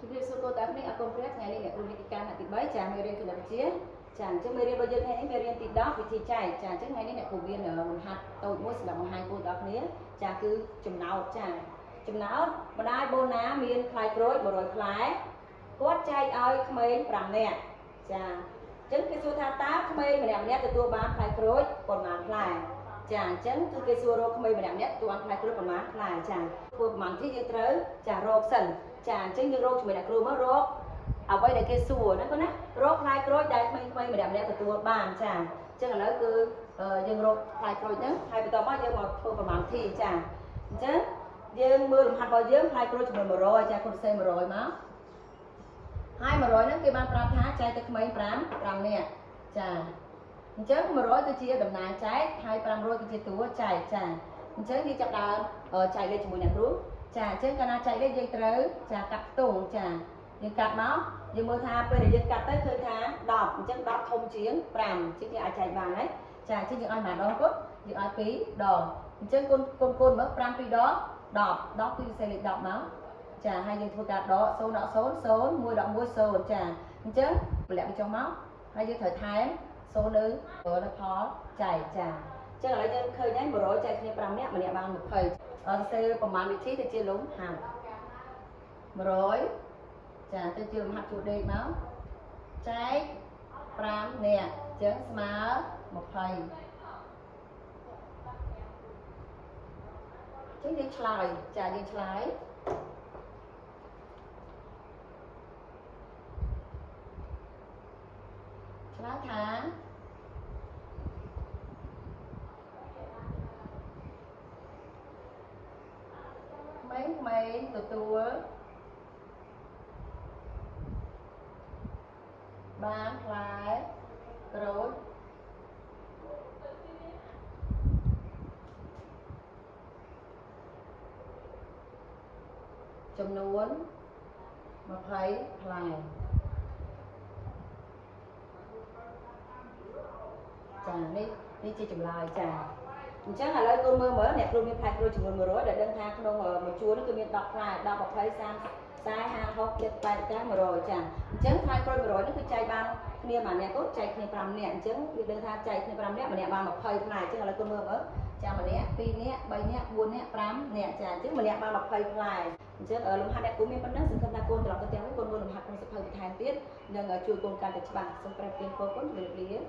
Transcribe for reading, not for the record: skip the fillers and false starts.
ជំរាបសួរកូនតាគ្នាអរគុណព្រះថ្ងៃនេះអ្នកគ្រូវិទ្យាការថ្នាក់ទី3ចាមេរៀនគណិតវិទ្យាចាអញ្ចឹងមេរៀនរបស់យើងថ្ងៃនេះមេរៀនទី10វិធីចែកចាអញ្ចឹងថ្ងៃនេះអ្នកគ្រូមានលំហាត់តូចមួយសម្រាប់បង្ហាញកូនដល់គ្នាចាគឺចំណោទចាចំណោទម្ដាយបូណាមានផ្លែក្រូច100ផ្លែគាត់ចែកឲ្យក្មេង5នាក់ចាអញ្ចឹងគេសួរថាតើក្មេងម្នាក់ម្នាក់ទទួលបានផ្លែក្រូចប៉ុន្មានផ្លែចាអញ្ចឹងគឺគេសួររកក្មេងម្នាក់ម្នាក់ទទួលបានផ្លែក្រូចប៉ុន្មានផ្លែចាធ្វើប្រហែលទីយើងត្រូវចារកសិនចាអញ្ចឹងយើងរកជាមួយអ្នកគ្រូមករកអ្វីដែលគេសួរណាកូនណារកផ្លែក្រូចដែលក្មេងៗម្នាក់ម្នាក់ទទួលបានចាអញ្ចឹងឥឡូវគឺយើងរកផ្លែក្រូចហ្នឹងហើយបន្ទាប់មកយើងមកធ្វើប្រមាណធីចាអញ្ចឹងយើងមើលលំហាត់របស់យើងផ្លែក្រូចចំនួន100ចាគុណសេ100មកហើយ100ហ្នឹងគេបានប្រាប់ថាចែកទៅក្មេង5នាក់ចាអញ្ចឹង100គឺជាតំណាងចែកហើយ500គឺជាតួចែកចាអញ្ចឹងយើងចាប់ដើមចែកលេខជាមួយអ្នកគ្រូចាអញ្ចឹងកាលណាចែកលេខយើងត្រូវចាកាត់ខ្ទង់ចាយើងកាត់មកយើងមើលថាពេលដែលយើងកាត់ទៅឃើញថា10អញ្ចឹង10ធំជាង5ជាងយើងអាចចែកបានហើយចាអញ្ចឹងយើងឲ្យមួយដងគត់យើងឲ្យ2ដងអញ្ចឹងគុណគុណគុណមើល5 2ដង10 10គឺសេលេខ10មកចាហើយយើងធ្វើការដក0ដក0 0 1ដក1 0ចាអញ្ចឹងតម្លាក់វាចុះមកហើយយើងត្រូវថែម0នៅនៅផលចែកចាអញ្ចឹងឥឡូវយើងឃើញហើយ100ចែកគ្នា5នាក់ម្នាក់បាន20អត់សេប្រមាណវិធីទៅជាលំហាត់100ចាទៅជាលំហាត់ជួដេកមកចែក5នាក់អញ្ចឹងស្មើ20អញ្ចឹងយើងឆ្លើយចាយើងឆ្លើយឆ្លើយថាក្មេងៗទទួលបានផ្លែក្រូចចំនួន20ផ្លែចានេះនេះជាចម្លើយចាអញ្ចឹងឥឡូវកូនមើលមើលអ្នកគ្រូមានផ្លែក្រូចចំនួន100ដែលដឹងថាក្នុងមួយជួរនោះគឺមាន10ផ្លែ10 20 30 40 50 60 70 80 90 100ចាអញ្ចឹងផ្លែក្រូច100នោះគឺចែកបានគ្នាមួយអ្នកកូនចែកគ្នា5នាក់អញ្ចឹងវាដឹងថាចែកគ្នា5នាក់ម្នាក់បាន20ផ្លែអញ្ចឹងឥឡូវកូនមើលមើលចាម្នាក់2នាក់3នាក់4នាក់5នាក់ចាអញ្ចឹងម្នាក់បាន20ផ្លែអញ្ចឹងលំហាត់អ្នកគ្រូមានប៉ុណ្ណឹងសង្ឃឹមថាកូនត្រឡប់ទៅផ្ទះវិញកូនមើលលំហាត់ក្នុងសៀវភៅបន្ថែមទៀតនឹងជួយកូនកាន់តែច្បាស់សូមព្រះពរកូនជម្រាបលា។